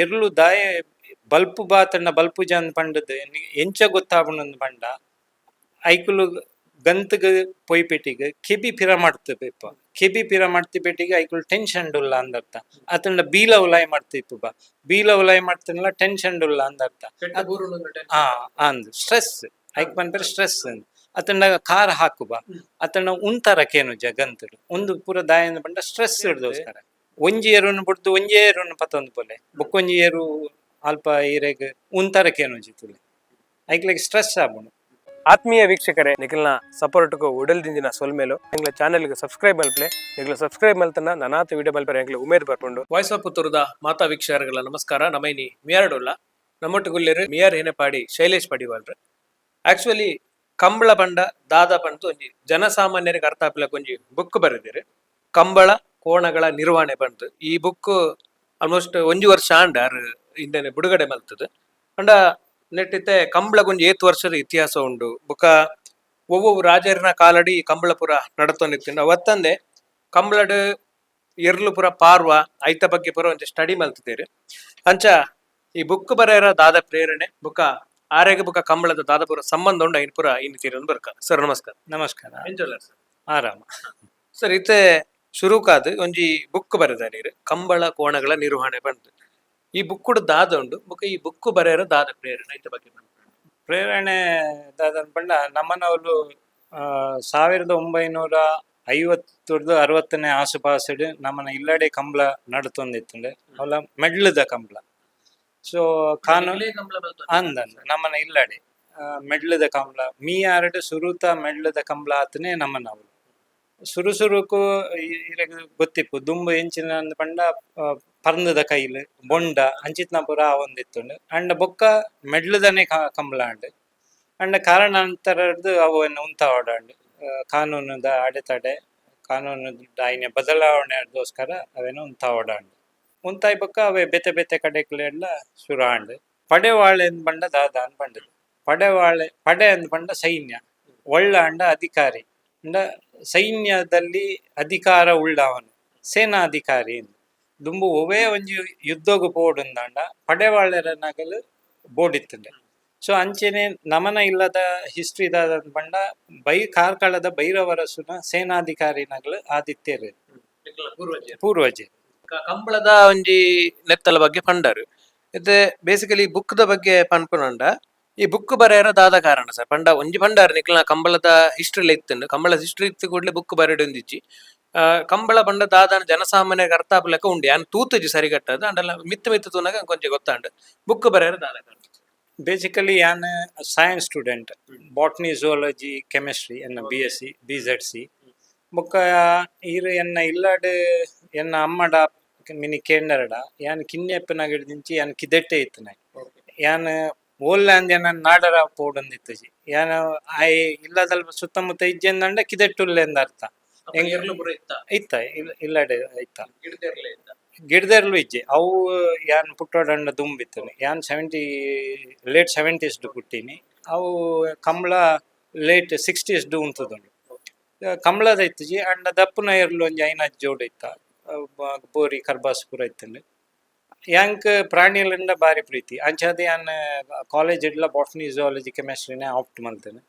ಎರ್ಲು ದಾಯೆ bulb ಬಾತಣ್ಣ bulb Jan ಪಂಡದು ಎಂಚ ಗೊತ್ತಾಪುಂಡು ಪಂಡ ಐಕುಲು ಗಂತ್ಗ್ ಪೊಯ್ಪೆಟಿಗ್ ಕೆಬಿ ಪಿರ ಮಾಡ್ತು ಪೇಪ ಕೆಬಿ ಪಿರ ಮಾಡ್ತಿ ಪೇಟಿಗೆ ಐಕುಲು ಟೆನ್ಷನ್ ಉಲ್ಲ ಅಂದರ್ಥ. ಅತಂಡ ಬೀಲ ಉಲಾಯ್ ಮಾಡ್ತಿ ಬಾ, ಬೀಲ ಉಲಾಯ್ ಮಾಡ್ತಿನ್ಲ ಟೆನ್ಷನ್ ಉಲ್ಲ ಅಂದರ್ಥ. ಆ ಅಂದ್ ಸ್ಟ್ರೆಸ್ ಐಕ್ ಪನ್ಪೆರ್ ಸ್ಟ್ರೆಸ್ ಅಂದ್. ಅತಂಡ ಕಾರ್ ಹಾಕುಬ ಅತಂಡ ಉಂತರ ಕೇನುಜ ಗಂತುಡು ಒಂದು ಪೂರ ದಾಯೆಂದ್ ಪಂಡ ಸ್ಟ್ರೆಸ್ ಹಿಡ್ದೋಸ್ಕರ. ಒಂಜಿ ಏರುನು ಬುಡ್ದು ಒಂಜೇ ಏರುನು ಪತ್ತೊಂದು ಪೋಲೆ, ಬೊಕ್ಕೊಂಜಿ ಏರು ಅಲ್ಪ ಈರೆಗ್ ಉಂತರ ಕೇನುಜಿ ತುಲೆ, ಐಕ್ಲೆಗ್ ಸ್ಟ್ರೆಸ್ ಆಪುಂಡು. ಆತ್ಮೀಯ ವೀಕ್ಷಕರೇ, ನಿಖಲ್ನ ಸಪೋರ್ಟ್ಗೂ ಉಡಲ್ ದಿಂಜಿನ ಸೊಲ್ಮೇಲು. ಎಂಗ್ಲ ಚಾನೆಲ್ಗೆ ಸಬ್ಸ್ಕ್ರೈಬ್ ಮಲ್ಪಲೆ. ನಿಗ್ಲ ಸಬ್ಸ್ಕ್ರೈಬ್ ಮಲ್ತನ ನನಾತ ವಿಡಿಯೋ ಮಲ್ಪರೆ ಎಂಗ್ಲ ಉಮೇದ್ ಬರ್ಪುಂಡು. ವಾಯ್ಸ್ ಆಫ್ ಪುತ್ತೂರುದ ಮಾತಾ ವೀಕ್ಷಕರುಗಳ ನಮಸ್ಕಾರ. ನಮೈನಿ ಮಿಯಾರ್ಡುಲ್ಲ ನಮ್ಮೊಟ್ಟುಗುಲ್ಲೇರು ಮಿಯಾರ್ ಹಿನಪಾಡಿ ಶೈಲೇಶ್ ಪಡಿವಾಳ್ರು. ಆಕ್ಚುಲಿ ಕಂಬಳ ಪಂಡ ದಾದ ಪಂಡ್ದು ಒಂಜಿ ಜನಸಾಮಾನ್ಯರಿಗೆ ಅರ್ಥ ಆಪಿಲಕ ಒಂಜಿ ಬುಕ್ ಬರೆದಿರು, ಕಂಬಳ ಕೋಣಗಳ ನಿರ್ವಹಣೆ ಪಂಡ್ದು. ಈ ಬುಕ್ ಆಲ್ಮೋಸ್ಟ್ ಒಂಜಿ ವರ್ಷ ಆಂಡ್ ಆರ್ ಇಂದನೆ ಬಿಡುಗಡೆ ಮಲ್ತದೆ. ಪಂಡ ನೆಟ್ಟಿತ್ತೆ ಕಂಬಳಗೊಂಜಿ ಏತ್ ವರ್ಷದ ಇತಿಹಾಸ ಉಂಡು, ಬುಕ್ಕ ಒವ್ವೊವು ರಾಜರಿನ ಕಾಲಡಿ ಕಂಬಳಪುರ ನಡತೊಂದಿತ್ತು. ಅವತ್ತಂದೆ ಕಂಬಳಡ್ ಎರ್ಲು ಪುರ ಪಾರ್ವ ಐತ ಬಗ್ಗೆ ಪುರ ಒಂಜಿ ಸ್ಟಡಿ ಮಲ್ತಿದ್ದೇರು. ಅಂಚ ಈ ಬುಕ್ ಬರೆಯರ ದಾದ ಪ್ರೇರಣೆ, ಬುಕ್ಕ ಆರೆಗೆ ಬುಕ್ಕ ಕಂಬಳದ ದಾದಪುರ ಸಂಬಂಧ ಉಂಡು, ಐನ್ ಪುರ ಇನ್ ತೀರನ್ ಬರ್ಕ. ಸರ್, ನಮಸ್ಕಾರ. ನಮಸ್ಕಾರ. ಎಂಚೊಲ್ಲ ಸರ್? ಆರಾಮ. ಸರ್, ಇತ್ತೆ ಶುರುಕಾದ್ ಒಂಜಿ ಬುಕ್ ಬರೆದ ನೀರು, ಕಂಬಳ ಕೋಣಗಳ ನಿರ್ವಹಣೆ ಬಂತು. ಈ ಬುಕ್ ದಾದ ಉಂಡು, ಬುಕ್ಕ ಈ ಬುಕ್ ಬರೆಯರ ದಾದ ಪ್ರೇರಣೆ, ಐತ ಬಗ್ಗೆ ಪನ್ಪೆ. ಪ್ರೇರಣೆ ದಾದನ್ ಪಂಡ ನಮ್ಮನವರು 1950ರ್ದು 60ನೇ ಆಸುಪಾಸುಡು ನಮ್ಮನ ಇಲ್ಲಡೆ ಕಂಬ್ಳ ನಡತೊಂದಿತ್ತುಂಡು. ಅವಲ ಮೆಡ್ಲದ ಕಂಬ್ಳ. ಸೊ ಕಾನೂನು ಅಂದ ನಮ್ಮನ ಇಲ್ಲಡೆ ಮೆಡ್ಲದ ಕಂಬ್ಳ ಮೀಯಾರಡು ಸುರುತ ಮೆಡ್ಲದ ಕಂಬ್ಳ ಆತನೇ ನಮ್ಮನವಳು. ಸುರು ಸುರುಕು ಇರೆಗ್ ಗೊತ್ತಿಪ್ಪು, ದುಂಬು ಎಂಚಿನ ಅಂದ್ ಪಂಡ ಪರ್ಂದದ ಕೈಲ್ ಬೊಂಡ ಅಂಚಿತ್ನ ಪೂರ ಆವೊಂದಿತ್ತುಂಡು. ಅಂಡ ಬೊಕ್ಕ ಮೆಡ್ಲದನೆ ಕಂಬ್ಳ ಅಂಡ್. ಅಂಡ ಕಾರಣಾಂತರದ್ದು ಅವು ಉಂತಾವಡಂಡ್. ಕಾನೂನುದ ಅಡೆತಡೆ, ಕಾನೂನು ಆಯ್ನ ಬದಲಾವಣೆಗೋಸ್ಕರ ಅವೇನು ಉಂತಾವಡಂಡ್. ಉಂತಾಯ್ ಬೊಕ್ಕ ಅವೇ ಬೇತೆ ಬೇತೆ ಕಡೆಗಳೆಲ್ಲ ಶುರು ಆಂಡ್. ಪಡೆವಾಳೆ ಅಂದ್ ಪಂಡ ದಾದ ಅಂದ್ ಪಂಡದು, ಪಡೆವಾಳೆ, ಪಡೆ ಅಂದ್ ಪಂಡ ಸೈನ್ಯ, ಒಳ್ಳ ಅಂಡ ಅಧಿಕಾರಿ ಅಂಡ ಸೈನ್ಯದಲ್ಲಿ ಅಧಿಕಾರ ಉಳ್ಳವನು ಸೇನಾಧಿಕಾರಿ ಎಂದು. ದುಂಬು ಒವೇ ಒಂಜಿ ಯುದ್ಧಗು ಪೋಡುಂದಾಂಡ ಪಡೆವಾಳೆರ ನಗಲು ಬೋಡಿತ್ತುಂಡೆ. ಸೊ ಅಂಚೆನೆ ನಮನ ಇಲ್ಲದ ಹಿಸ್ಟ್ರಿ ದಾದ ಪಂಡ ಕಾರ್ಕಳದ ಭೈರವರಸುನ ಸೇನಾಧಿಕಾರಿ ನಗಲು ಆದಿತ್ಯರು. ಪೂರ್ವಜರು. ಪೂರ್ವಜರು. ಕಂಬಳದ ಒಂಜಿ ನೆತ್ತಲ ಬಗ್ಗೆ ಪಂಡರು. ಇದು ಬೇಸಿಕಲಿ ಬುಕ್ ದ ಬಗ್ಗೆ ಪನ್ಪುನಂಡ, ಈ ಬುಕ್ ಬರೆಯರ ದಾದ ಕಾರಣ ಸರ್? ಪಂಡ ಒಂಜಿ ಪಂಡಾರ ನಿಕ್ಲ್ನ ಕಂಬಳದ ಹಿಸ್ಟ್ರಿ ಇತ್ತುಂಡು. ಕಂಬಳದ ಹಿಸ್ಟ್ರಿ ಇತ್ತು ಕೂಡಲೇ ಬುಕ್ ಬರೆಯೊಂದಿಜ್ಜಿ. ಕಂಬಳ ಪಂಡ ದಾದಾನ ಜನಸಾಮಾನ್ಯರಿಗೆ ಅರ್ಥ ಆಪಲೆಕ್ಕ ಉಂಡು. ಯಾನ್ ತೂತುಜಿ ಸರಿಗಟ್ಟದು ಅಂಡಲ ಮಿತ್ತು ಮಿತ್ತು ತೂನಗ ಕೊಂಚ ಗೊತ್ತಾಂಡು. ಬುಕ್ ಬರೆಯರ ದಾದ ಕಾರಣ? ಬೇಸಿಕಲಿ ಯಾನ್ science student, botany, zoology, chemistry ಎನ್ನ B S C, B Z C. ಬೊಕ್ಕ ಈರ್ ಎನ್ನ ಇಲ್ಲಡ್ ಎನ್ನ ಅಮ್ಮಡ ಮಿನಿ ಕೇಂಡರಡ ಯಾನ್ ಕಿನ್ಯಪ್ಪನಾಗಿಡ್ದಿಂಚಿ ಯಾನ್ ಕಿದೆಟ್ಟೆ ಇತ್ತನೆ. ಯಾನ್ ಓಲ್ಲಾಂದ್ ಎನ್ನ ನಾಡರ ಪೋಡೊಂದಿತ್ತಜಿ. ಯಾನ್ ಆಯ್ ಇಲ್ಲದಲ್ಪ ಸುತ್ತಮುತ್ತ ಇಜ್ಜೆಂದಂಡ ಕಿದೆಟ್ಟುಲ್ಲೆ ಎಂದ ಅರ್ಥ. ಎರ್ಲು ಪೂರ ಇತ್ತ? ಇತ್ತ, ಇಲ್ಲಡೆ ಇತ್ತ. ಗಿಡದೆರ್ಲೆ ಇತ್ತ? ಗಿಡದರ್ಲು ಇಜ್ಜೆ. ಅವು ಯಾನ್ ಪುಟ್ಟೋಡಂಡ ದುಂಬಿತ್ತನೆ. ಯಾನ್ ಲೇಟ್ 70ಸ್ ಪುಟ್ಟಿನಿ. ಅವು ಕಂಬಳ ಲೇಟ್ 60ಸ್ ಉಂತುದುಂಡು. ಕಂಬಳದ ಇತ್ತುಜಿ. ಅಂಡ ದಪ್ಪುನ ಎರ್ಲು ಒಂಜಿ ಐನಾಜ್ ಜೋಡು ಇತ್ತ. ಬೋರಿ ಕರ್ಬಾಸ್ ಪೂರ ಇತ್ತುಂಡು. ಯಾಂಕ್ ಪ್ರಾಣಿಲಿಂದ ಬಾರಿ ಪ್ರೀತಿ. ಅಂಚಾದ್ ಯಾನ್ ಕಾಲೇಜ್ ಇಡ್ಲ ಬಾಟ್ನಿ, ಝುವಾಲಜಿ, ಕೆಮಿಸ್ಟ್ರಿನೇ ಆಪ್ಟ್ ಮಲ್ತೇನೆ.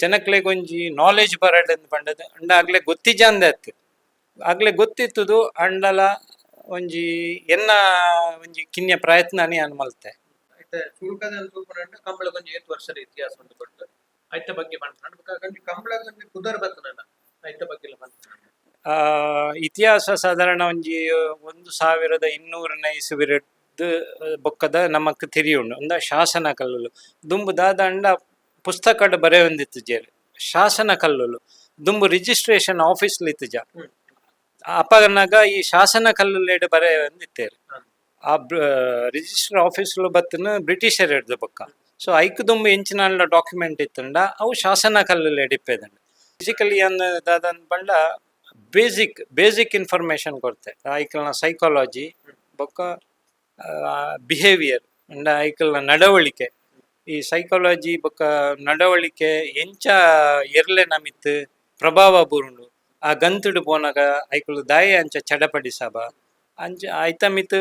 ಜನಕ್ಲೆಗ್ ಒಂಜಿ ನಾಲೆಜ್ ಬರಡ್ ಅಂದ್ ಪಂಡದು. ಅಂಡ ಆಗ್ಲೆ ಗೊತ್ತಿಜಾಂದೆ ಅತ್ತು, ಆಗ್ಲೆ ಗೊತ್ತಿತ್ತುದು. ಅಂಡಲ ಒಂಜಿ ಎನ್ನ ಒಂಜಿ ಕಿನ್ಯ ಪ್ರಯತ್ನನೇ ಯಾನ್ ಮಲ್ತೆ. ಇತ್ತೆ ಶುರುಕಾದ್ ತೂಪುನಂಡ ಕಂಬಳಗ್ ಒಂಜಿ ಏತ್ ವರ್ಷದ ಇತಿಹಾಸ ಉಂಡು ಕೊಟ್ಟು ಐತ ಬಗ್ಗೆ ಪನ್ಪುನಂಡ, ಬೊಕ್ಕ ಒಂಜಿ ಕಂಬಳಗ್ ಒಂಜಿ ಪುದರ್ ಬತ್ತನಲ್ಲ, ಐತ ಬಗ್ಗೆ ಎಲ್ಲ ಪನ್ಪುನಂಡ. ಇತಿಹಾಸ ಸಾಧಾರಣ ಒಂಜಿ 1200ನೇ ಇಸುವಿರದ್ದು ಬೊಕ್ಕದ ನಮಕ್ ತೆರಿಯುಂಡು. ಅಂದ ಶಾಸನ ಕಲ್ಲುಲು. ದುಂಬು ದಾದ ಅಂಡ ಪುಸ್ತಕಡ್ ಬರೆಯೊಂದಿತ್ತುಜೆರ್, ಶಾಸನ ಕಲ್ಲುಲು. ದುಂಬು ರಿಜಿಸ್ಟ್ರೇಷನ್ ಆಫೀಸ್ ಇತ್ತುಜ. ಅಪಗನಗ ಈ ಶಾಸನ ಕಲ್ಲುಲೆಡ್ ಬರೆಯೊಂದಿತ್ತೇರು. ಆ ರಿಜಿಸ್ಟರ್ ಆಫೀಸ್ ಬತ್ತನ ಬ್ರಿಟಿಷರ್ ಹಿಡ್ದು ಬೊಕ್ಕ. ಸೊ ಐಕ್ ದುಂಬು ಎಂಚಿನ ಡಾಕ್ಯುಮೆಂಟ್ ಇತ್ತುಂಡ ಅವು ಶಾಸನ ಕಲ್ಲುಲೆಡ್ ಇಪ್ಪೆದಂಡ. ಬೇಸಿಕಲಿ ಅನ್ ದಾದ ಪಂಡ basic basic information ಕೊರ್ತೆ. ಐಕಲ್ನ psychology ಬೊಕ್ಕ ಬಿಹೇವಿಯರ್ ಅಂಡ ಐಕಲ್ನ ನಡವಳಿಕೆ. ಈ ಸೈಕಾಲಜಿ ಬೊಕ್ಕ ನಡವಳಿಕೆ ಎಂಚ ಎರ್ಲೆ ನಮಿತ್ ಪ್ರಭಾವ ಬೂರುಂಡು, ಆ ಗಂತುಡು ಪೋನಾಗ ಐಕುಲು ದಾಯ ಅಂಚ ಚಡಪಡಿಸಬ. ಅಂಚ ಐತ ಮಿತ್ತ್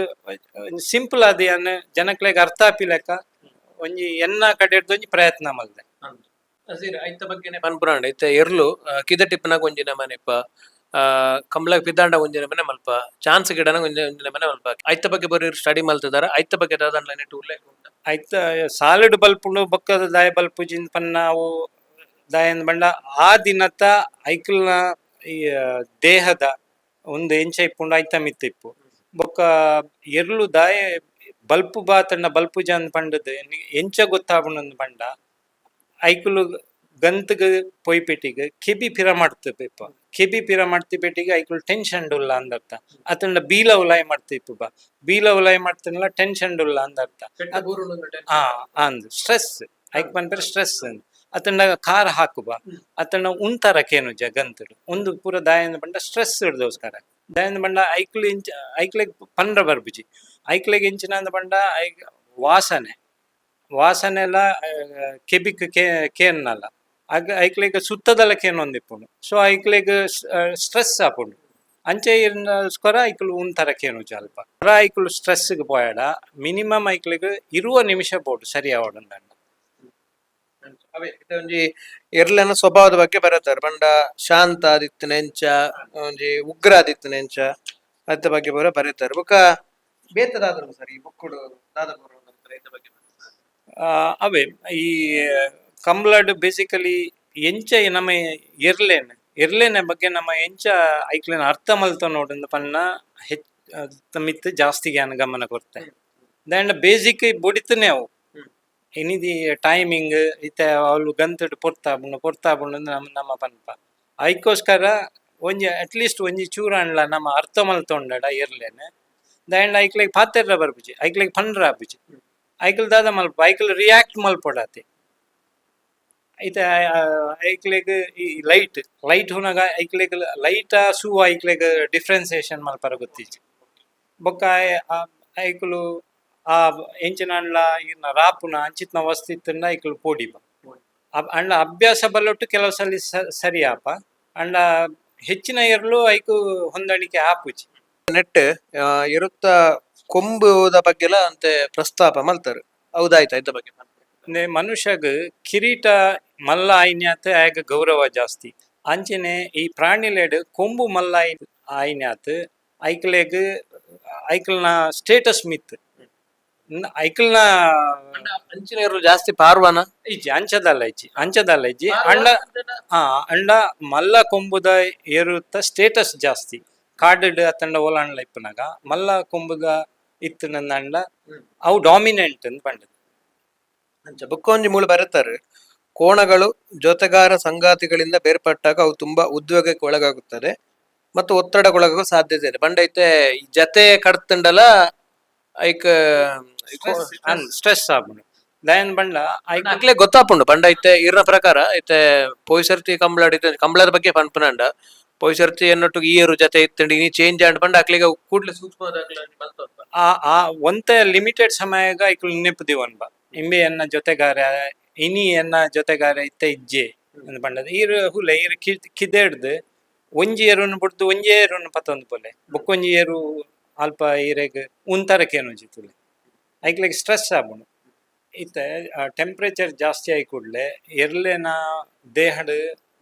ಸಿಂಪಲ್ ಆದ್ ಯಾನ್ ಜನಕ್ಲೆಗ್ ಅರ್ಥ ಆಪಿಲೆಕ್ಕ ಒಂಜಿ ಎನ್ನ ಕಡೆರ್ದ್ ಒಂಜಿ ಪ್ರಯತ್ನ ಮಲ್ದೆ. ಅಸೀರ್ ಐತ ಬಗ್ಗೆನೆ ಪನ್ಪುನಾಂಡ ಇತ್ತೆ ಎರ್ಲು ಕಿದಟಿಪ್ಪುನಗ ಒಂಜಿ ನಮನೆ ಇಪ್ಪ, ಕಂಬ್ಳಗ್ ಪಿದಾಂಡ ಒಂಜಿ ನಮನೆ ಮಲ್ಪ, ಚಾನ್ಸ್ ಗಿಡನ ಒಂಜಿ ಒಂಜಿ ನಮನೆ ಮಲ್ಪ. ಐತ ಬಗ್ಗೆ ಬರೀ ಸ್ಟಡಿ ಮಲ್ತದಾರ? ಐತ ಬಗ್ಗೆ ದಾದಾಂಡ್ಲ ನೆಟ್ ಉಲ್ಲೇಖ ಉಂಡ? ಐತ ಸಾಲಿಡ್ ಬಲ್ಪುಂಡು ಬೊಕ್ಕದ ದಾಯ ಬಲ್ಪುಜಿಂದ್ ಪನ್ನ ಅವು ದಾಯಂದ್ ಬಂಡ ಆ ದಿನತ ಐಕಲ್ನ ಈ ದೇಹದ ಒಂದು ಎಂಚ ಇಪ್ಪುಂಡು ಐತ ಮಿತ್ತ್ ಇಪ್ಪು. ಬೊಕ್ಕ ಎರ್ಲು ದಾಯ ಬಲ್ಪು ಬಾತಂಡ ಬಲ್ಪುಜ ಅಂದ್ ಪಂಡದ್ ಎಂಚ ಗೊತ್ತಾಪುಂಡು ಪಂಡ ಐಕುಲು ಗಂತ್ಗ್ ಪೊಯ್ಪೆಟಿಗ್ ಕೆಬಿ ಪಿರ ಮಾಡ್ತು ಇಪ್ಪ. ಕೆಬಿ ಪಿರ ಮಾಡ್ತಿ ಪೆಟ್ಟಿಗೆ ಐಕುಲು ಟೆನ್ಷನ್ ಉಲ್ಲ ಅಂದರ್ಥ. ಅತಂಡ ಬೀಲ ಉಲಾಯ್ ಮಾಡ್ತಿ ಇಪ್ಪು ಬಾ, ಬೀಲ ಉಲಾಯ್ ಮಾಡ್ತನಲ್ಲ ಟೆನ್ಷನ್ ಉಲ್ಲ ಅಂದರ್ಥ. ಆ ಅಂದ್ ಸ್ಟ್ರೆಸ್ ಐಕ್ ಪನ್ಪೆರ್ ಸ್ಟ್ರೆಸ್ ಅಂದ್. ಅತಂಡ ಕಾರ್ ಹಾಕುಬ ಅತಂಡ ಉಂತರ ಕೇನುಜ ಗಂತುಡು ಒಂದು ಪೂರ ದಾಯಂದ ಪಂಡ ಸ್ಟ್ರೆಸ್ ಹಿಡ್ದೋಸ್ಕರ. ದಾಯಂದ ಪಂಡ ಐಕ್ಲು ಇಂಚ ಐಕ್ಲೆಗ್ ಪಂಡ್ರ ಬರ್ಬುಜಿ. ಐಕ್ಲೆಗ್ ಎಂಚಿನ ಅಂದ್ ಪಂಡ ಐಕ್ ವಾಸನೆ ವಾಸನೆ ಎಲ್ಲ ಕೆಬಿಕ್ ಕೇನ್ನಲ್ಲ ಆಗ ಐಕ್ಲೆಗ್ ಸುತ್ತದಲ್ಲ ಕೇನೊಂದಿಪ್ಪುಂಡು. ಸೊ ಐಕ್ಲೆಗ್ ಸ್ಟ್ರೆಸ್ ಆಪುಂಡು. ಅಂಚೆ ಇರ್ನಸ್ಕೊರ ಐಕ್ಲು ಉಂತರ ಕೇನುಜ ಅಲ್ಪ ಪರ. ಐಕ್ಲು ಸ್ಟ್ರೆಸ್ಗೆ ಪೋಯಡ ಮಿನಿಮಮ್ ಐಕ್ಲೆಗ್ ಇರುವ ನಿಮಿಷ ಬೋಡು ಸರಿ ಆವಡಂಡ. ಅವೇ ಇತ್ತೆ ಒಂಜಿ ಎರ್ಲೆನ ಸ್ವಭಾವದ ಬಗ್ಗೆ ಬರತಾರೆ ಪಂಡ ಶಾಂತ ಆದಿತ್ತಿನ ಎಂಚ, ಒಂಜಿ ಉಗ್ರ ಆದಿತ್ತಿನ ಎಂಚ, ಅತ್ತ ಬಗ್ಗೆ ಬರ ಬರೀತಾರೆ. ಬೊಕ್ಕ ಬೇತೆ ದಾದ ಸರ್ ಈ ಬುಕ್ಕುಡು ದಾದ ಐತ ಬಗ್ಗೆ? ಅವೇ ಈ ಕಂಬ್ಲಡ್ ಬೇಸಿಕಲಿ ಎಂಚ ನಮ್ಮ ಎರ್ಲೇನ್ ಎರ್ಲೇನ ಬಗ್ಗೆ ನಮ್ಮ ಎಂಚ ಐಕ್ಲೇನ ಅರ್ಥ ಮಲ್ತ ನೋಡಂದ ಪನ್ನ ಹೆಚ್ಚ ಮಿತ್ ಜಾಸ್ತಿ ಜ್ಞಾನ ಗಮನ ಕೊರ್ತೆ. ದಂಡ ಬೇಸಿಕ್ ಬೊಡಿತನೆ ಅವು ಇನಿದಿ ಟೈಮಿಂಗ್ ಇತ್ತೆ ಅವಳು ಗಂತುಡು ಪೊರ್ತಾಪುಂಡು ಪೊರ್ತಾಪುಂಡು ನಮ್ಮ ನಮ್ಮ ಪನ್ಪ. ಐಕೋಸ್ಕರ ಒಂಜಿ ಅಟ್ಲೀಸ್ಟ್ ಒಂಜಿ ಚೂರಾಂಡ್ಲ ನಮ್ಮ ಅರ್ಥ ಮಲ್ತೊಂಡಡ ಎರ್ಲೇನೆ. ದಂಡ ಐಕ್ಲೆಗ್ ಪಾತೆರ್ರ ಬರ್ಪುಜಿ, ಐಕ್ಲೆಗ್ ಪಂಡ್ರ ಆಪುಜಿ. ಐಕಲ್ ದಾದ ಮಲ್ಪ ಐಕಲ್ ರಿಯಾಕ್ಟ್ ಮಲ್ಪೊಡಾತೆ. ಐತೆ ಐಕ್ಲೆಗ್ ಈ ಲೈಟ್ ಲೈಟ್ ಹುನಗ ಐಕ್ಲೆಗ್ ಲೈಟ್ ಸೂ ಐಕ್ಲೆಗ್ ಡಿಫ್ರೆನ್ಸಿಯೇಷನ್ ಮಲ್ಪರ ಗೊತ್ತಿಜ್ಜಿ. ಬೊಕ್ಕ ಐಕುಲು ಆ ಎಂಚಿನ ಅಂಡ್ಲ ಇರ್ನ ರಾಪುನ ಅಂಚಿತ್ನ ವಸ್ತು ಇತ್ತಂಡ ಐಕುಲು ಪೋಡಿಬ. ಅಂಡ ಅಭ್ಯಾಸ ಬಲ್ಲೊಟ್ಟು ಕೆಲವು ಸಲ ಸರಿ ಆಪ. ಅಂಡ ಹೆಚ್ಚಿನ ಎರ್ಲು ಐಕು ಹೊಂದಾಣಿಕೆ ಆಪುಜಿ. ನೆಟ್ ಇರುತ್ತ ಕೊಂಬುದ ಬಗ್ಗೆಲ ಅಂತೆ ಪ್ರಸ್ತಾಪ ಮಲ್ತಾರೆ, ಹೌದಾಯ್ತು ಐತ ಬಗ್ಗೆ? ಅಂದ್ರೆ ಮನುಷ್ಯಗ್ ಕಿರೀಟ ಮಲ್ಲ ಆಯ್ನ್ಯಾತ್ ಆಗ ಗೌರವ ಜಾಸ್ತಿ. ಅಂಚನೆ ಈ ಪ್ರಾಣಿಲೆಡ್ ಕೊಂಬು ಮಲ್ಲ ಆಯ್ನ್ಯಾತ್ ಐಕ್ಲೆಗ್ ಐಕ್ಲ್ನ ಸ್ಟೇಟಸ್ ಮಿತ್ ಐಕ್ಲ್ನ. ಅಂಚಿನ ಎರ್ಲು ಜಾಸ್ತಿ ಪಾರ್ವನ? ಇಜ್ಜಿ, ಅಂಚದಲ್ಲ ಇಜ್ಜಿ, ಅಂಚದಲ್ಲ ಇಜ್ಜಿ. ಅಂಡ ಅಂಡ ಮಲ್ಲ ಕೊಂಬುದ ಏರುತ್ತ ಸ್ಟೇಟಸ್ ಜಾಸ್ತಿ. ಕಾಡು ಅತ್ತಂಡ ಓಲಾಂಡ್ಲ ಇಪ್ಪುನಗ ಮಲ್ಲ ಕೊಂಬುದ ಇತ್ತು ನನ್ನ ಅಂಡ ಅವು ಡಾಮಿನೆಂಟ್ ಅಂತ ಪಂಡದು. ಅಂಚ ಬುಕ್ಕ ಒಂಜಿ ಮೂಲ ಬರೀತಾರೆ, ಕೋಣಗಳು ಜೊತೆಗಾರ ಸಂಗಾತಿಗಳಿಂದ ಬೇರ್ಪಟ್ಟಾಗ ಅವು ತುಂಬಾ ಉದ್ವೇಗಕ್ಕೆ ಒಳಗಾಗುತ್ತದೆ ಮತ್ತು ಒತ್ತಡಕ್ಕೊಳಗಾಗುವ ಸಾಧ್ಯತೆ ಇದೆ. ಪಂಡ ಐತೆ ಈ ಜತೆ ಕಡ್ತಂಡಲ ಐಕ್ ಸ್ಟ್ರೆಸ್ ಆಪುಂಡು. ದಯನ್ ಬಂಡ ಐಕ್ ಅಕ್ಲೆ ಗೊತ್ತಾಪುಂಡು. ಪಂಡ ಐತೆ ಇರ್ನ ಪ್ರಕಾರ ಐತೆ ಪೋಯ್ಸರ್ತಿ ಕಂಬಳ ಕಂಬಳದ ಬಗ್ಗೆ ಪನ್ಪುನಂಡ ಪೋಯ್ಸರ್ತಿ ಎನ್ನೊಟ್ಟು ಈ ಏರು ಜತೆ ಇತ್ತಂಡು ಇನಿ ಚೇಂಜ್ ಆಂಡ್ ಪಂಡ ಅಕ್ಲೆಗೆ ಅವು ಕೂಡ್ಲೆ ಸೂಕ್ಷ್ಮವಾದ ಅಕ್ಲೆ ಒಂಜಿ ಮಲ್ತೊಂದು. ಆ ಆ ಒಂತೆ ಲಿಮಿಟೆಡ್ ಸಮಯಗ ಐಕುಲು ನೆನಪು ದಿವನ್ಬ ಇಂಬೆ ಎನ್ನ ಜೊತೆಗಾರ, ಇನಿ ಎನ್ನ ಜೊತೆಗಾರ ಇತ್ತ ಇಜ್ಜೆ ಅಂದ್ ಪಂಡದು. ಈರ್ ಹುಲೆ ಈರ್ ಕಿದೆಡ್ದು ಒಂಜಿ ಏರುನು ಬುಡ್ದು ಒಂಜೇ ಏರುನು ಪತ್ತೊಂದು ಪೋಲೆ. ಬೊಕ್ಕೊಂಜಿ ಏರು ಅಲ್ಪ ಈರೆಗ್ ಉಂತರಕೇನು ತುಲೆ ಐಕ್ಲೆಗ್ ಸ್ಟ್ರೆಸ್ ಆಪುಂಡು. ಇತ್ತೆ ಟೆಂಪ್ರೇಚರ್ ಜಾಸ್ತಿ ಆಯಿ ಕೂಡ್ಲೆ ಎರ್ಲೆನ ದೇಹಡ್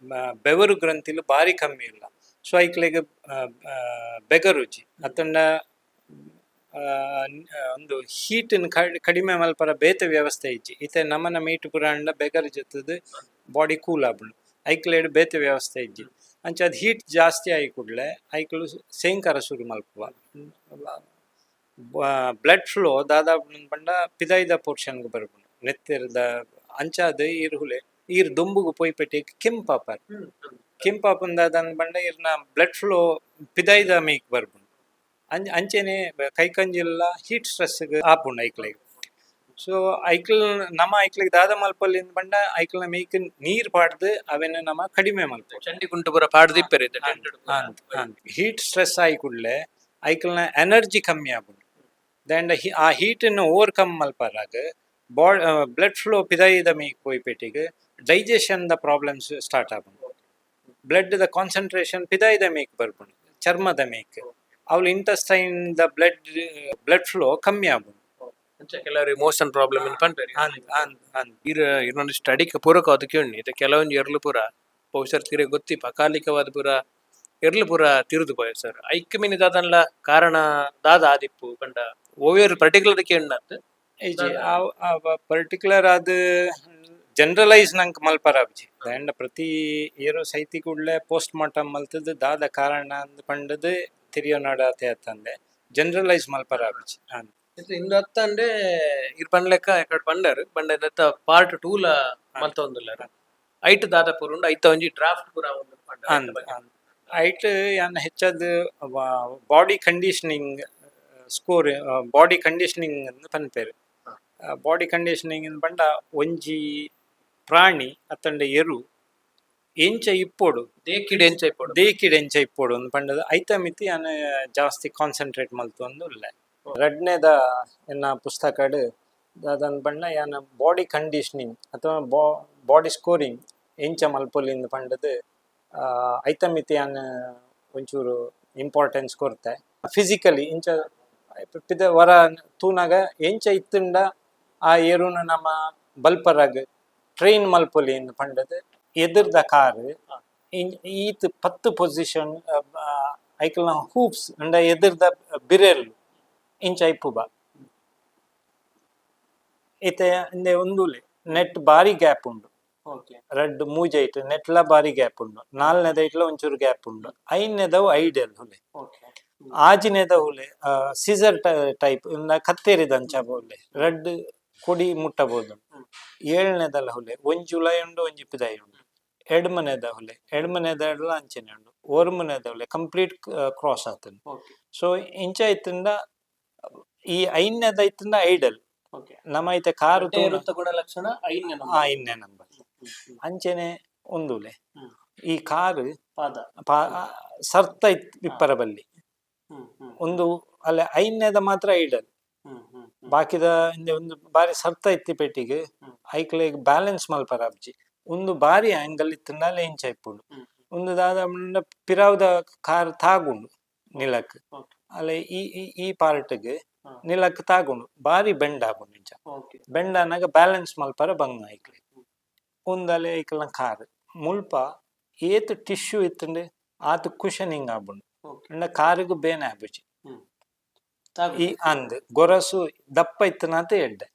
ಬೆವರು ಗ್ರಂಥಿಲು ಬಾರಿ ಕಮ್ಮಿ ಇಲ್ಲ. ಸೊ ಐಕ್ಲೆಗ್ ಬೆಗರುಜಿ ಅತ್ತಂಡ ಒಂದು ಹೀಟನ್ ಕಡಿಮೆ ಮಲ್ಪರ ಬೇತೆ ವ್ಯವಸ್ಥೆ ಇಜ್ಜಿ. ಇತ್ತೆ ನಮನ ಮೀಟ್ ಪುರಾಂಡ ಬೆಗರ್ ಜೊತದ ಬಾಡಿ ಕೂಲ್ ಆಪುಂಡು. ಐಕ್ಲೇಡ್ ಬೇತೆ ವ್ಯವಸ್ಥೆ ಇಜ್ಜಿ. ಅಂಚ ಅದು ಹೀಟ್ ಜಾಸ್ತಿ ಆಯಿ ಕೂಡ್ಲೆ ಐಕ್ಲು ಸೇಂಕರ ಶುರು ಮಲ್ಪುವ. ಬ್ಲಡ್ ಫ್ಲೋ ದಾದಾ ಪಂಡ ಪಿದಾಯ್ದ ಪೋರ್ಷನ್ಗ್ ಬರ್ಪುಂಡು ನೆತ್ತೆರ್ದ. ಅಂಚಾದ್ ಈರ್ ಹುಲೆ ಈರ್ ದೊಂಬುಗು ಪೋಯ್ಪೆಟಿ ಕೆಂಪಾಪರ್. ಕೆಂಪಾಪುಂದ ಪಂಡ ಇರ್ನ ಬ್ಲಡ್ ಫ್ಲೋ ಪಿದಾಯ್ದ ಮೇಕ್ ಬರ್ಪುಂಡು. ಅಂಚೆನೆ ಕೈಕಂಜಿಲ್ಲ ಹೀಟ್ ಸ್ಟ್ರೆಸ್ ಆಪುಂಡು ಐಕ್ಲೆಗ್. ಸೊ ಐಕ್ಲ್ ನಮ ಐಕ್ಲೆಗ್ ದಾದ ಮಲ್ಪೊಲಿ ಪಂಡ ಐಕ್ಲ್ನ ಮೇಕ್ ನೀರ್ ಪಾಡ್ದು ಅವೆನ್ ನಮ ಕಡಿಮೆ ಮಲ್ಪೊಡು. ಚಂಡಿ ಕುಂಟು ಪೂರ ಪಾಡ್ದಿಪ್ಪೆರ್ ಇತ್ತೆ tent ಡ್ ಪೂರ. ಹೀಟ್ ಸ್ಟ್ರೆಸ್ ಆಯಿ ಕೂಡ್ಲೆ ಐಕ್ಲ್ನ ಎನರ್ಜಿ ಕಮ್ಮಿ ಆಪುಂಡು. ದಂಡ ಆ ಹೀಟನ್ನು ಓವರ್ಕಮ್ ಮಲ್ಪರಾಗ ಬ್ಲಡ್ ಫ್ಲೋ ಪಿದಾಯಿದ ಮೇಕ್ ಪೋಯ್ಪೆಟಿಗ್ ಡೈಜೆಷನ್ ದ ಪ್ರಾಬ್ಲಮ್ಸ್ ಸ್ಟಾರ್ಟ್ ಆಪುಂಡು. ಬ್ಲಡ್ ದ ಕಾನ್ಸಂಟ್ರೇಷನ್ ಪಿದಾಯಿದ ಮೇಕ್ ಬರ್ಪುಂಡು, ಚರ್ಮದ ಮೇಕ್. ಅವ್ಲು intestine the blood blood flow ಕಮ್ಮಿ ಆಪುಂಡು. ಅಂಚ ಕೆಲವರು ಮೋಷನ್ ಪ್ರಾಬ್ಲಮ್ ಪನ್ಪೆರ್. ಅಂದ್ ಅಂದ್ ಅಂದ್. ಇರ್ ಇನ್ನೊಂದು ಸ್ಟಡಿಕ್ ಪೂರಕವಾದ ಕೇಳಿ ಇತ್ತೆ ಕೆಲವೊಂಜಿ ಎರ್ಲು ಪೂರ ಬಹುಶಃ ತಿರೆ ಗೊತ್ತಿಪ್ಪ ಅಕಾಲಿಕವಾದ ಪೂರ ಎರ್ಲು ಪೂರ ತಿರುದು ಪೋಯ ಸರ್. ಐಕ್ ಮಿನಿ ದಾದನ್ಲ ಕಾರಣ ದಾದ ಆದಿಪ್ಪು ಪಂಡ ಓವೇರ್ ಪರ್ಟಿಕ್ಯುಲರ್ ಕೇಂಡತ್? ಇಜ್ಜಿ, ಪರ್ಟಿಕ್ಯುಲರ್ ಆದ್ ಜನರಲೈಸ್ ನಂಕ್ ಮಲ್ಪರ ಆಪುಜಿ. ದಾಯೆಂಡ ಪ್ರತಿ ಏರೋ ಸೈತಿ ಕೂಡ್ಲೆ ಪೋಸ್ಟ್ ಮಾರ್ಟಮ್ ಮಲ್ತದ್ ದಾದ ಕಾರಣ ಅಂದ್ ಪಂಡದ್ ತೆರಿಯೊನಡಾತೆ ಅತ್ತಂದೆ ಜನರಲೈಸ್ ಮಲ್ಪರ ಆಪುಜಿ. ಅಂದ್. ಇಂದು ಅತ್ತಂದೆ ಇರ್ ಪನ್ಲೆಕ್ಕ ಎಕಡ್ ಪಂಡರ್ ಪಂಡ ದತ್ತ ಪಾರ್ಟ್ 2 ಲ ಮಲ್ತೊಂದುಲ್ಲೆರ್. ಐಟ್ ದಾದ ಪೂರ ಉಂಡು, ಐತ ಒಂಜಿ ಡ್ರಾಫ್ಟ್ ಪೂರ ಉಂಡು ಪಂಡ. ಅಂದ್ ಅಂದ್. ಐಟ್ ಯಾನ್ ಹೆಚ್ಚಾದ್ body conditioning score, body conditioning ಅಂದ್ ಪನ್ಪೆರ್. ಬಾಡಿ ಕಂಡೀಷನಿಂಗ್ ಅಂದ್ ಪಂಡ ಒಂಜಿ ಪ್ರಾಣಿ ಅತ್ತಂಡ ಎರು ಎಂಚ ಇಪ್ಪೊಡು, ದೇಕಿಡ್ ಎಂಚ ಇಪ್ಪೊಡು, ದೇಕಿಡ್ ಎಂಚ ಇಪ್ಪೊಡು ಅಂದ್ ಪಂಡದ್ ಐತ ಮಿತಿ ಯಾನ್ ಜಾಸ್ತಿ ಕಾನ್ಸಂಟ್ರೇಟ್ ಮಲ್ತೊಂದು ಉಲ್ಲೆ. ರಡ್ನೆದ ಎನ್ನ ಪುಸ್ತಕಡ್ ದಾದಂದ್ ಪಂಡ ಯಾನ್ ಬಾಡಿ ಕಂಡೀಷನಿಂಗ್ ಅಥವಾ ಬಾಡಿ ಸ್ಕೋರಿಂಗ್ ಎಂಚ ಮಲ್ಪೊಲಿ ಅಂದ್ ಪಂಡದ್ ಐತ ಮಿತಿ ಯಾನ್ ಒಂಚೂರು ಇಂಪಾರ್ಟೆನ್ಸ್ ಕೊರ್ತೆ. ಫಿಸಿಕಲಿ ಇಂಚ ಪಿದ ವರ ತೂನಗ ಎಂಚ ಇತ್ತುಂಡ ಆ ಎರುನು ನಮ ಬಲ್ಪರಾಗ್ ಟ್ರೈನ್ ಮಲ್ಪೊಲಿ ಅಂದ್ ಪಂಡದ್. ಎದುರ್ದ ಕಾರ್ ಈತ್ 10 ಪೊಸಿಷನ್ ಐಕಲ್ನ ಹೂಪ್ಸ್ ಅಂಡ ಎದುರ್ದ ಬಿರೆಲ್ ಇಂಚ ಇಪ್ಪುಬ. ಇತ್ತೆ ಇಂದೆ ಒಂದುಲೆ ನೆಟ್ ಬಾರಿ ಗ್ಯಾಪ್ ಉಂಡು. ರಡ್ಡ್ ಮೂಜೈಟ್ ನೆಟ್ಲ ಬಾರಿ ಗ್ಯಾಪ್ ಉಂಡು, ನಾಲ್ನೆದ ಐಟ್ಲ ಒಂಚೂರು ಗ್ಯಾಪ್ ಉಂಡು, ಐದನೇದವು ಐಡಿಯಲ್ ಹುಲೆ, ಆಜಿನೇದ ಹುಲೆ ಸೀಸರ್ ಟೈಪ್ ಕತ್ತೇರಿದಂಚ ಹುಲೆ, ರಡ್ಡ್ ಕೊಡಿ ಮುಟ್ಟಬಹುದು. ಏಳನೇದಲ ಹುಲೆ ಒಂಜಿ ಉಲಾಯಿ ಉಂಡು, ಒಂಜಿ ಪಿದಾಯಿ ಉಂಡು. ಎಡ್ಮನೆದ ಹುಲೆ ಎಡ್ಮನೆದ ಅಂಚನೆ ಉಂಡು. ಒರ್ಮನೆದ ಹುಲೆ ಕಂಪ್ಲೀಟ್ ಕ್ರಾಸ್ ಆತುಂಡು. ಸೊ ಇಂಚ ಇತ್ತುಂಡ ಈ ಐದನೇದ ಇತ್ತುಂಡ ಐಡಲ್. ನಮ್ಮ ಐತೆ ಕಾರು ಗುಣಲಕ್ಷಣ ಐದನೇ. ಐದನೇ ನಂಬರ್ ಅಂಚನೆ ಒಂದುಲೆ ಈ ಕಾರು ಪಾದ ಸರ್ತ ಇಪ್ಪರ ಬಲ್ಲಿ ಒಂದು ಅಲ್ಲ, ಐದನೇದ ಮಾತ್ರ ಐಡಲ್. ಬಾಕಿದ ಇಂದೆ ಒಂದು ಬಾರಿ ಸರ್ತ ಇತ್ತಿ ಪೆಟ್ಟಿಗೆ ಐಕ್ಲೆಗ್ ಬ್ಯಾಲೆನ್ಸ್ ಮಲ್ಪರ ಅಬ್ಜಿ. ಒಂದು ಬಾರಿ ಆಂಗಲ್ ಇತ್ತುಂಡಲ ಇಂಚ ಇಪ್ಪುಂಡು. ಒಂದು ದಾದ ಪಂಡ ಪಿರಾವುದ ಕಾರ್ ತಾಗುಂಡು ನಿಲಕ್. ಅಲ್ಲ, ಈ ಈ ಪಾರ್ಟ್ಗ್ ನಿಲಕ್ ತಾಗುಂಡು, ಬಾರಿ ಬೆಂಡ್ ಆಪುಂಡು ಇಂಚ. ಬೆಂಡ್ ಆನಗ ಬ್ಯಾಲೆನ್ಸ್ ಮಲ್ಪರ ಬಂಗ ಐಕ್ಲೆ. ಒಂದಲೆ ಐಕ್ಲ್ನ ಕಾರ್ ಮುಲ್ಪ ಏತ್ ಟಿಶ್ಯೂ ಇತ್ತುಂಡು ಆತ್ ಕುಷನಿಂಗ್ ಆಪುಂಡು. ಅಂಡ ಕಾರುಗು ಬೇನೆ ಆಪುಜಿ. ಈ ಅಂದ್ ಗೊರಸು ದಪ್ಪ ಇತ್ತುನಾತ ಎಡ್ಡೆ,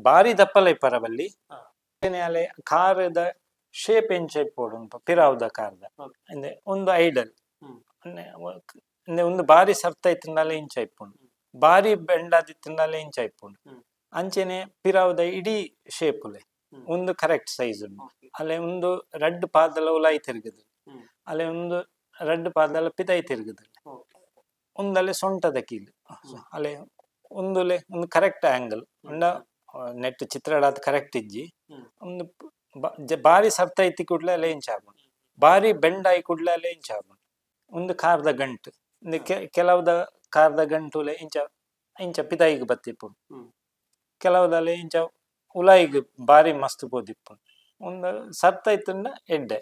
ಬಾರಿ ದಪ್ಪಲ ಇಪ್ಪರ ಬಲ್ಲಿ. ಅಲೆ ಕಾರದ ಶೇಪ್ ಎಂಚ ಇಪ್ಪೊಡು ಪಿರಾವುದ ಕಾರ್ದ ಅಂದೆ ಒಂದು ಐಡಲ್. ಅಂದೆ ಒಂದು ಬಾರಿ ಸರ್ತ ಇತ್ತುಂಡಲ ಇಂಚ ಇಪ್ಪುಂಡು, ಬಾರಿ ಬೆಂಡಾದಿತ್ತುಂಡಲ ಇಂಚ ಇಪ್ಪುಂಡು. ಅಂಚೆನೆ ಪಿರಾವುದ ಇಡೀ ಶೇಪುಲೆ ಒಂದು ಕರೆಕ್ಟ್ ಸೈಜ್ ಉಂಡು. ಅಲೆ ಒಂದು ರಡ್ಡ್ ಪಾದಲ ಉಲಾಯಿ ತಿರುಗುದು, ಅಲೆ ಒಂದು ರಡ್ಡ್ ಪಾದಲ ಪಿದಾಯಿ ತಿರುಗುದು. ಒಂದಲೆ ಸೊಂಟದ ಕೀಲು ಅಲೆ ಒಂದುಲೆ ಒಂದು ಕರೆಕ್ಟ್ ಆಂಗಲ್ ಉಂಡ. ನೆಟ್ ಚಿತ್ರಡಾತ್ ಕರೆಕ್ಟ್ ಇಜ್ಜಿ. ಒಂದು ಬಾರಿ ಸರ್ತ ಇತ್ತಿ ಕೂಡ್ಲೆ ಅಲೆ ಇಂಚ ಆಪುಂಡು, ಬಾರಿ ಬೆಂಡ್ ಆಯಿ ಕೂಡ್ಲೆ ಅಲೆ ಇಂಚ ಆಪುಂಡು. ಒಂದು ಕಾರ್ದ ಗಂಟು ಇಂದು ಕೆಲವುದ ಕಾರ್ದ ಗಂಟುಲೆ ಇಂಚ ಇಂಚ ಪಿದಾಯಿಗ್ ಬತ್ತಿಪ್ಪುಂಡು, ಕೆಲವುದಲೆ ಇಂಚ ಉಲಾಯಿಗ್ ಬಾರಿ ಮಸ್ತ್ ಪೋದಿಪ್ಪುಂಡು. ಒಂದು ಸರ್ತ ಇತ್ತುಂಡ ಎಡ್ಡೆ.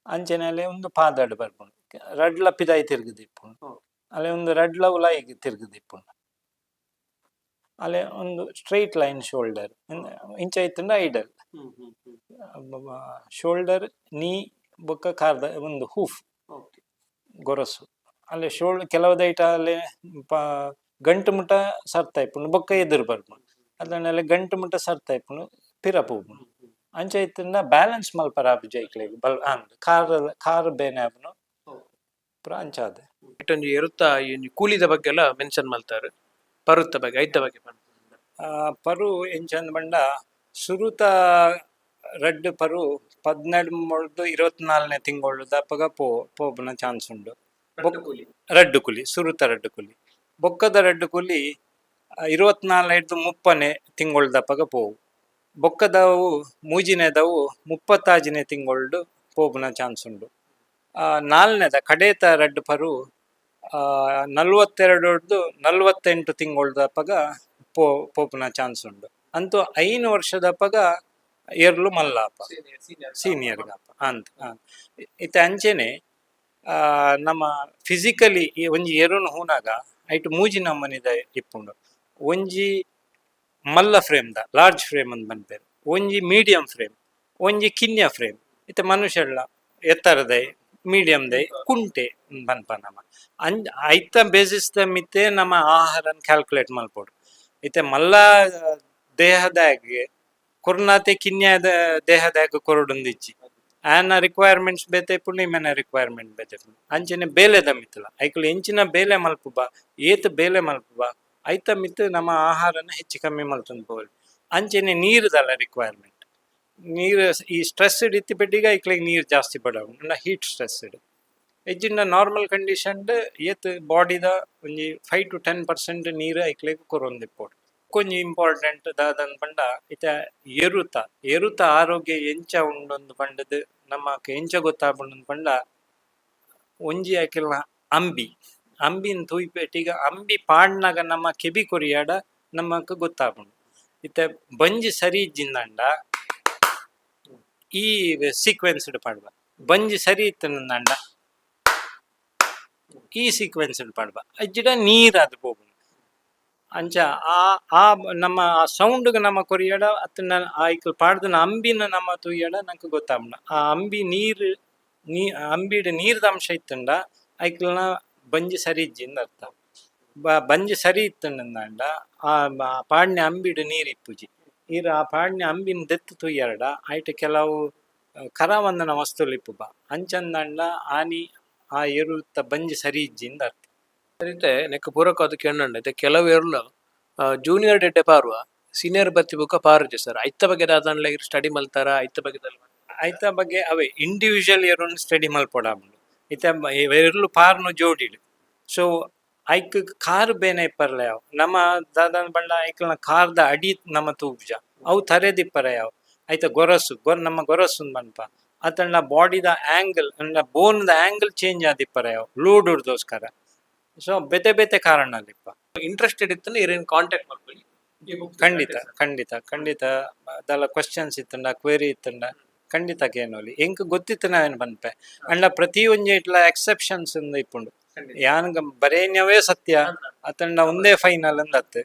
ಅಂಚನೆ ಅಲೆ ಒಂದು ಪಾದಡ್ ಬರ್ಪುಂಡು, ರಡ್ಲ ಪಿದಾಯಿ ತಿರುಗುದಿಪ್ಪುಂಡು. ಅಲೆ ಒಂದು ರಡ್ಲ ಉಲಾಯಿಗ್ ತಿರುಗುದಿಪ್ಪುಂಡು. ಅಲೆ ಒಂದು straight line shoulder ಇಂಚ ಇತ್ತುಂಡ ಐಡಲ್. ಶೋಲ್ಡರ್ ನೀ ಬೊಕ್ಕ ಕಾರ್ದ ಒಂದು ಹೂಫ್ ಗೊರಸು ಅಲ್ಲೇ ಶೋಲ್ಡ್ ಕೆಲವುದೈಟ ಅಲ್ಲೇ ಗಂಟು ಮುಟ್ಟ ಸರ್ತ ಇಪ್ಪುಂಡು, ಬೊಕ್ಕ ಎದುರು ಬರ್ಪುಂಡು. ಅದನ್ನೆಲ್ಲ ಗಂಟು ಮುಟ್ಟ ಸರ್ತ ಇಪ್ಪುಂಡು, ಪಿರ ಪೋಪುಂಡು. ಅಂಚ ಇತ್ತುಂಡ ಬ್ಯಾಲೆನ್ಸ್ ಮಲ್ಪರ ಆಪುಜಿ ಐಕ್ಲೆಗ್ ಬಲ್ ಅಂದ್ ಕಾರ್ ಕಾರ್ ಬೇನೆ ಆಪುಂಡು ಪೂರ ಅಂಚಾದ್. ಒಂಜಿ ಎರುತ್ತ ಈ ಒಂಜಿ ಕೂಲಿದ ಬಗ್ಗೆ ಎಲ್ಲ ಮೆನ್ಷನ್ ಮಲ್ತಾರೆ, ಪರುತ್ತ ಬಗ್ಗೆ, ಐತ ಬಗ್ಗೆ ಪನ್ಪ. ಪರು ಎಂಚಂದ್ ಪಂಡ ಸುರುತ ರಡ್ಡ್ ಪರು 12 ಮೊಳ್ದು 24ನೇ ತಿಂಗಳು ದಪಗ ಪೋಪುನ ಚಾನ್ಸ್ ಉಂಡು. ರಡ್ಡು ಕೂಲಿ, ಸುರುತ ರಡ್ಡು ಕೂಲಿ. ಬೊಕ್ಕದ ರಡ್ಡು ಕೂಲಿ 24 30ನೇ ತಿಂಗಳು ದಪಗ ಪೋವು. ಬೊಕ್ಕದವು ಮೂಜಿನೇದವು 36ನೇ ತಿಂಗಳು ಪೋಪುನ ಚಾನ್ಸ್ ಉಂಡು. ನಾಲ್ನೇದ ಕಡೇತ ರಡ್ಡು ಪರು 42 48 ತಿಂಗಳು ದಪಗ ಪೋಪುನ ಚಾನ್ಸ್ ಉಂಡು. ಅಂತೂ 5 ವರ್ಷದಪಗ ಎರ್ಲು ಮಲ್ಲಾಪ ಸೀನಿಯರ್ ಗಾಪ ಅಂತ. ಇತ್ತೆ ಅಂಚೆನೆ ನಮ್ಮ ಫಿಸಿಕಲಿ ಈ ಒಂಜಿ ಎರುನು ಹೂನಾಗ ಐಟ್ ಮೂಜಿ ನಮೂನಿದ ಇಪ್ಪುಂಡು. ಒಂಜಿ ಮಲ್ಲ ಫ್ರೇಮ್ದ, ಲಾರ್ಜ್ ಫ್ರೇಮ್ ಅಂತ ಪನ್ಪೆರ್, ಒಂಜಿ ಮೀಡಿಯಂ ಫ್ರೇಮ್, ಒಂಜಿ ಕಿನ್ಯ ಫ್ರೇಮ್. ಇತ್ತೆ ಮನುಷ್ಯಲ್ಲ ಎತ್ತರದೈ, ಮೀಡಿಯಂ ದೈ, ಕುಂಟೆ ಪನ್ಪ ನಮ. ಐತ ಬೇಸಿಸ್ ದ ಮಿತ್ತೆ ನಮ್ಮ ಆಹಾರನ್ ಕ್ಯಾಲ್ಕುಲೇಟ್ ಮಲ್ಪೊಡು. ಇತ್ತೆ ಮಲ್ಲ ದೇಹದಾಗೆ ಕೊರ್ನಾತೆ ಕಿನ್ಯದ ದೇಹದಾಗ ಕೊರೊಡೊಂದಿಜ್ಜಿ. ಆನ ರಿಕ್ವೈರ್ಮೆಂಟ್ಸ್ ಬೇತೆ ಇಪ್ಪುಂಡು, ಇಮೆನ ರಿಕ್ವೈರ್ಮೆಂಟ್ ಬೇತೆ ಇಪ್ಪುಂಡು. ಅಂಚನೆ ಬೇಲೆದ ಮಿತ್ತಲ, ಐಕುಲು ಎಂಚಿನ ಬೇಲೆ ಮಲ್ಪುಬ, ಏತ್ ಬೇಲೆ ಮಲ್ಪುಬ, ಐತ ಮಿತ್ತ್ ನಮ್ಮ ಆಹಾರನ ಹೆಚ್ಚು ಕಮ್ಮಿ ಮಲ್ತೊಂದು ಪೋವೊಲಿ. ಅಂಚನೆ ನೀರುದಲ್ಲ ರಿಕ್ವೈರ್ಮೆಂಟ್. ನೀರು ಈ ಸ್ಟ್ರೆಸ್ ಇತ್ತಿಪೆಟ್ಟಿಗೆ ಐಕ್ಲೆಗ್ ನೀರು ಜಾಸ್ತಿ ಬಡವು. ಹೀಟ್ ಸ್ಟ್ರೆಸ್ ಇಜ್ಜಿಂಡ ನಾರ್ಮಲ್ ಕಂಡೀಷನ್ ಏತ್ ಬಾಡಿದ ಒಂಜಿ 5 ಟು 10% ನೀರು ಐಕ್ಲೆಗ್ ಕೊರೊಂದಿಪ್ಪೊಡು. ಒಂಜಿ ಇಂಪಾರ್ಟೆಂಟ್ ದಾದಂದ್ ಪಂಡ, ಇತ್ತೆ ಎರುತ ಎರುತ ಆರೋಗ್ಯ ಎಂಚ ಉಂಡೊಂದು ಪಂಡದ್ ನಮಕ್ ಎಂಚ ಗೊತ್ತಾಪುಂಡು ಪಂಡ, ಒಂಜಿ ಐಕೆಲ್ನ ಅಂಬಿ, ಅಂಬಿನ್ ತೂಯಿಪೆಟ್ಟಿಗ ಅಂಬಿ ಪಾಡ್ನಗ ನಮ್ಮ ಕೆಬಿ ಕೊರಿಯಾಡ ನಮಕ್ ಗೊತ್ತಾಪುಂಡು. ಇತ್ತೆ ಬಂಜಿ ಸರಿ ಇಜ್ಜಿಂದಂಡ ಈ ಸೀಕ್ವೆನ್ಸ್ ಪಾಡ್ವ, ಬಂಜಿ ಸರಿ ಇತ್ತಂಡ ಈ ಸೀಕ್ವೆನ್ಸ್ ಪಾಡ್ವ, ಅಜ್ಜಿಡ ನೀರ್ ಅದು ಪೋಪುಂಡು. ಅಂಚ ಆ ಆ ನಮ್ಮ ಆ ಸೌಂಡ್ಗ್ ನಮ್ಮ ಕೊರಿಯಡ ಅತ್ತಂಡ ಐಕ್ ಪಾಡ್ದನ ಅಂಬಿನ ನಮ್ಮ ತೂಯಡ ನಂಕ್ ಗೊತ್ತಾಪುಂಡು. ಆ ಅಂಬಿ ನೀರ್ ನೀ ಅಂಬಿಡ್ ನೀರ್ದ ಅಂಶ ಇತ್ತಂಡ ಐಕ್ಲನ ಬಂಜಿ ಸರಿ ಇಜ್ಜಿಂದ್ ಅರ್ಥ. ಬಂಜಿ ಸರಿ ಇತ್ತಂಡ ಆ ಪಾಡ್ನೆ ಅಂಬಿಡ್ ನೀರ್ ಇಪ್ಪುಜಿ. ಈರ್ ಆ ಪಾಡ್ನೆ ಅಂಬಿನ್ ದೆತ್ತ್ ತೂಯರ್ಡ ಐಟ್ ಕೆಲವು ಕರವಂದನ ವಸ್ತುಲು ಇಪ್ಪುಬ. ಅಂಚಂದಂಡ ಆನಿ ಆ ಎರುತ್ತ ಬಂಜಿ ಸರಿ ಇಜ್ಜಿಂದ್ ಅರ್ಥ. ಇತ್ತೆ ನೆಕ್ ಪೂರಕವಾದ್ ಕೆಣ್ಣಂಡ, ಇತ್ತೆ ಕೆಲವು ಎರ್ಲು ಜೂನಿಯರ್ ಡೆಡ್ಡೆ ಪಾರುವ, ಸೀನಿಯರ್ ಬತ್ತಿ ಬುಕ್ಕ ಪಾರುಜಿ ಸರ್. ಐತ ಬಗ್ಗೆ ದಾದಾನ್ಲ ಸ್ಟಡಿ ಮಲ್ತಾರ ಐತ ಬಗ್ಗೆ? ಐತ ಬಗ್ಗೆ ಅವೇ ಇಂಡಿವಿಜುವಲ್ ಎರುನ್ ಸ್ಟಡಿ ಮಲ್ಪೊಡಾಪುಂಡು. ಇತ್ತೆ ಎರ್ಲು ಪಾರ್ನು ಜೋಡಿಡ್, ಸೊ ಐಕ್ ಕಾರ್ ಬೇನೆ ಇಪ್ಪರ್ಲ ಯಾವ್. ನಮ್ಮ ದಾದಾನ್ ಪಂಡ ಐಕ್ಲನ ಕಾರ್ದ ಅಡಿ ನಮ ತೂಪುಜ, ಅವು ತರೆದಿಪ್ಪರ ಯಾವ್. ಐತ ಗೊರಸು ಗೊರ್ ನಮ್ಮ ಗೊರಸು ಪನ್ಪ ಅತಂಡ ಬಾಡಿದ ಆಂಗಲ್ ಅಂಡ ಬೋನ್ ದ ಆಂಗಲ್ ಚೇಂಜ್ ಆದಿಪ್ಪರ ಯಾವ್ ಲೋಡ್ ಉರ್ದೋಸ್ಕರ. ಸೊ ಬೇತೆ ಬೇತೆ ಕಾರಣಲಿಪ್ಪ. ಇಂಟ್ರೆಸ್ಟೆಡ್ ಇತ್ತು ಇರೇನ್ ಕಾಂಟ್ಯಾಕ್ಟ್ ಮಾಡ್ಕೊಳ್ಳಿ. ಖಂಡಿತ ಖಂಡಿತ ಖಂಡಿತ. ದಾಲ ಕ್ವಶನ್ಸ್ ಇತ್ತಂಡ, ಕ್ವೆರಿ ಇತ್ತಂಡ ಖಂಡಿತ ಕೇನೋಲಿ. ಎಂಕ್ ಗೊತ್ತಿತ್ತು ನಾವೇನು ಪನ್ಪೆ. ಅಂಡ ಪ್ರತಿ ಒಂಜಿ ಇಟ್ಲ ಎಕ್ಸೆಪ್ಷನ್ಸ್ ಇಂದ ಇಪ್ಪುಂಡು. ಯಾನ್ ಬರೇನ್ಯವೇ ಸತ್ಯ ಅತಂಡ ಒಂದೇ ಫೈನಲ್ ಅಂದತ್ತು.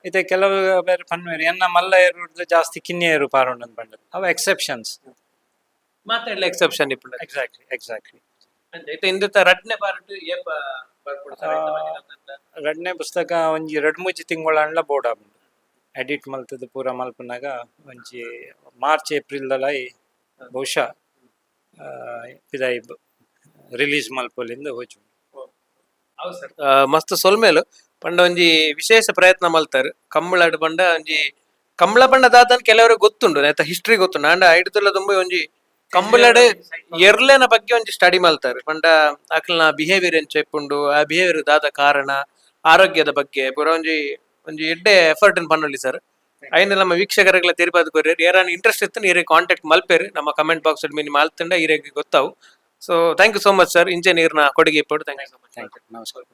ಇತ್ತೆ ಕೆಲವು ಬೇರೆ ಪನ್ವೇರು, ಎನ್ನ ಮಲ್ಲ ಏರು ಜಾಸ್ತಿ ಕಿನ್ಯ ಏರು ಪಾರುಂಡು ಅಂತ ಪಂಡದು. ಅವು ಎಕ್ಸೆಪ್ಷನ್ಸ್. ಮಾತಾಡ್ಲ ಎಕ್ಸೆಪ್ಷನ್ ಇಪ್ಪುಂಡು. Exactly exactly. ಇತ್ತೆ ಇಂದತ ರಡ್ನೆ ಪಾರ್ಟ್ ಏಪ ಬರ್ಪುಂಡು ಸರ್, ಐತ ಬಗ್ಗೆ ದಾದಂಡ? ರಡ್ನೆ ಪುಸ್ತಕ ಒಂಜಿ ರಡ್ ಮೂಜಿ ತಿಂಗಳ ಅಂಡ್ಲ ಬೋರ್ಡ್ ಆಪುಂಡು. ಎಡಿಟ್ ಮಲ್ತದ ಪೂರ ಮಲ್ಪುನಾಗ ಒಂಜಿ ಮಾರ್ಚ್ ಏಪ್ರಿಲ್ ದಲ ಬಹುಶಃ ಪಿದಾಯಿ ರಿಲೀಸ್ ಮಲ್ಪೊಲಿಂದ ಹೋಚು. ಹೌದು ಸರ್, ಮಸ್ತ್ ಸೊಲ್ಮೇಲು. ಪಂಡ ಒಂಜಿ ವಿಶೇಷ ಪ್ರಯತ್ನ ಮಲ್ತಾರ್. ಕಂಬಳಡ್ ಪಂಡ ಒಂಜಿ ಕಂಬಳ ಪಂಡ ದಾದನ್ ಕೆಲವರಿಗೆ ಗೊತ್ತುಂಡು, ಆಯ್ತಾ, ಹಿಸ್ಟ್ರಿ ಗೊತ್ತುಂಡು. ಅಂಡ ಐಡ್ದುಲ್ಲ ತುಂಬಾ ಒಂಜಿ ಕಂಬಳಡ್ ಎರ್ಲೆನ ಬಗ್ಗೆ ಒಂಜಿ ಸ್ಟಡಿ ಮಲ್ತಾರ್. ಪಂಡ ಅಕ್ಲ್ನ ಬಿಹೇವಿಯರ್ ಎಂಚ ಇಪ್ಪುಂಡು, ಆ ಬಿಹೇವಿಯರ್ ದಾದ ಕಾರಣ, ಆರೋಗ್ಯದ ಬಗ್ಗೆ ಪೂರ ಒಂಜಿ ಒಂಜಿ ಎಡ್ಡೆ ಎಫರ್ಟ್ ಪನ್ನೊಲಿ ಸರ್. ಐನ ನಮ್ಮ ವೀಕ್ಷಕರಿಗೆಲ್ಲ ತೆರಿಪಾದ ಕೊರ್ಯರ್. ಏರಾನ ಇಂಟ್ರೆಸ್ಟ್ ಇತ್ತು ಈರೆಗ್ ಕಾಂಟ್ಯಾಕ್ಟ್ ಮಲ್ಪೇರು. ನಮ್ಮ comment box mini ಮಲ್ತಂಡ ಈರೆಗ್ ಗೊತ್ತಾವು. So thank you so much sir. ಇಂಚೆ ನೀರ್ನ ಕೊಡುಗೆ ಇಪ್ಪಡು. Thank you so much. Thank you, ನಮಸ್ಕಾರ.